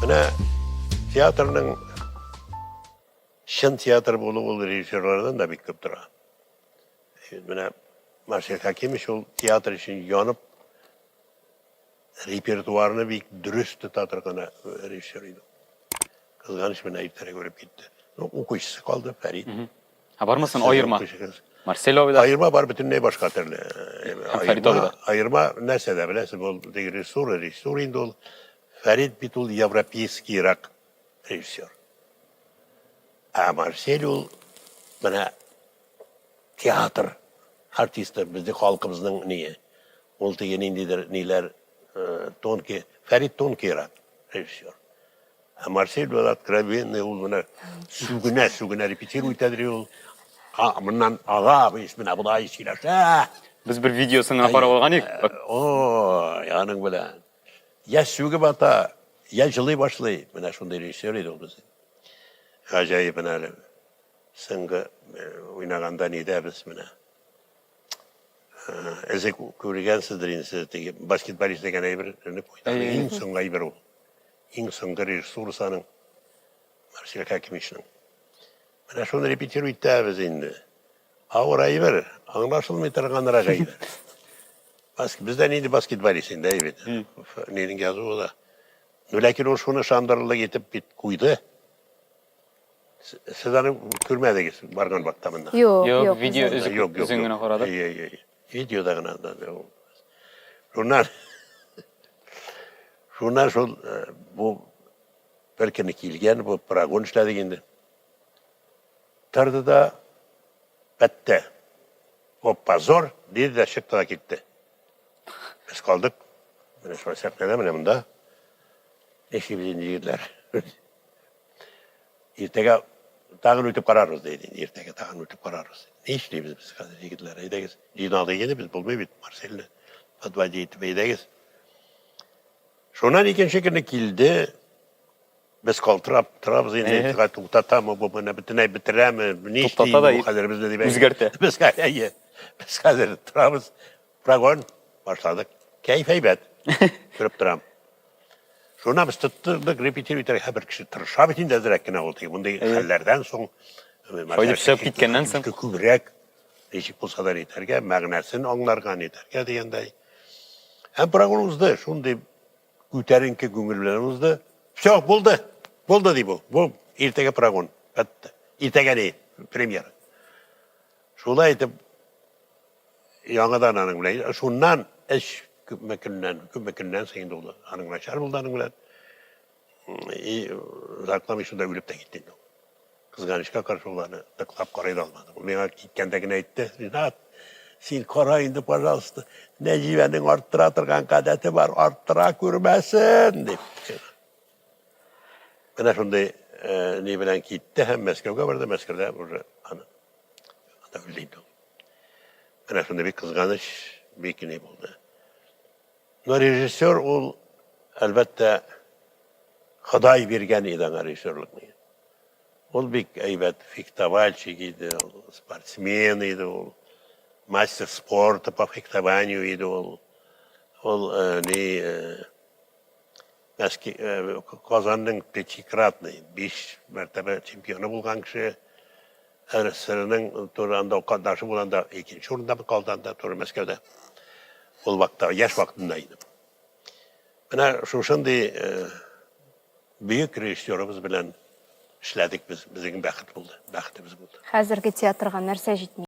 Менә театрның чын театр булуы ул режиссерлардан да бик күп тора. Менә Марсель Хәкимович ул театр өчен янып репертуарны бик дөрес тота торган режиссер иде. Кызганыч, менә иртәрәк үлеп китте. Ну, укучысы калды, Фәрит. Ә бармы соң аерма? Марсель абый да. Аерма бар бөтенләй башка төрле. Фәрит абый да. Аерма нәрсәдә, беләсез, ул теге режиссура, режиссура инде ул. Фәрит бит ул европейскийрак режиссер. Ә Марсель ул менә театр артисты, безнең халкыбызның ние. Ул теге ниндидер ниләр, тонкий, Фәрит тонкийрак режиссер. Ә Марсель был откровенный, ул менә сүгенә, сүгенә репетирует итәдер ул. А, моннан ага, без менә болай сөйләшә. Без бер видеосын гына карап алган идек. Ой, аның белән. Я сүгеп ата, я җылый башлый. Менә шундый режиссер иде ул безнең. Гаҗәеп менә әле. Соңгы уйнаганда нидә без менә. Эзе күргәнсездер инде сез теге баскетболист дигән әйбер куйды. Иң соңгы әйбер ул. Иң соңгы режиссурасы аның Марсель Хәкимовичның. Менә шуны репетировать итәбез инде. Авыр әйбер, аңлашылмый торганрак әйбер. Баск, бездә нинди баскетболист инде, әй бит. Нинең язуы да. Ну, ләкин ул шуны ышандырырлык итеп бит куйды. Сез аны күрмәдегез барган вакытта монда. Юк, юк. Видео үзен генә карадык. Әй, әй, әй. Видеода гына да. Шуннан Шуннан шул э, бу бер көнне килгән, бу прогон эшләдек инде. Торды да бетте. О, позор, диде дә чыкты да китте. Без калдык. Менә шулай сәхнәдә, менә монда. Нишлибез инде, егетләр? Иртәгә тагын үтеп карарбыз, диде. Иртәгә тагын үтеп карарбыз. Нишлибез без хәзер, егетләр? Әйдәгез, җыйналдык инде без, булмый бит, Марсельне подводить итеп, әйдәгез. Шуннан икенче көнне килде. Без калтырап торабыз инде, әйтеп, туктатамы бу, менә бөтенләй бетерәме, ни эшли бу хәзер безне дип. Үзгәртә. Без әйе. Без хәзер торабыз. Прогон башладык. Кәеф әйбәт. Күреп торам. Шуннан без тоттырдык, репетировать итәргә. Һәрбер кеше тырыша бит инде әзрәк кенә ул. Теге мондый хәлләрдән соң Шулай чыгып киткәннән соң күбрәк ничек булса да итәргә, мәгънәсен аңларга, нитәргә дигәндәй. Һәм прогон узды, шундый күтәренке күңел белән узды. Все, булды. Булды ди бу. Бу иртәгә прогон. Бетте. Иртәгә ни? Премьера. Шулай итеп Яңадан аның белән, шуннан эш күпме көннән, күпме көннән соң инде ул аның начар булды аның белән. И озакламый шунда үлеп тә китте инде ул. Кызганычка каршы ул аны ныклап карый да алмады. Ул миңа киткәндә генә әйтте, Ринат, син кара инде, пожалуйста, Нәҗибәнең арттыра торган гадәте бар, арттыра күрмәсен, дип. Менә шундый ни белән китте һәм Мәскәүгә барды, Мәскәүдә уже аны анда үлде инде ул. Менә шундый бик кызганыч, бик ни булды. Но режиссер ул, әлбәттә, Ходай биргән иде аңа режиссерлыкны. Ул бик әйбәт фехтовальщик иде, ул спортсмен иде ул, мастер спорта по фехтованию иде ул. Ул э, ни э, Мәски, э, Казанның пятикратный, биш мәртәбә чемпионы булган кеше. РСРның туры анда катнашы булганда икенче урында калды анда, туры Мәскәүдә. Ул вакытта, яшь вакытында иде. Менә шушындый э, бөек режиссерыбыз белән эшләдек без, безнең бәхет булды, бәхетебез булды. Хәзерге театрга нәрсә җитми?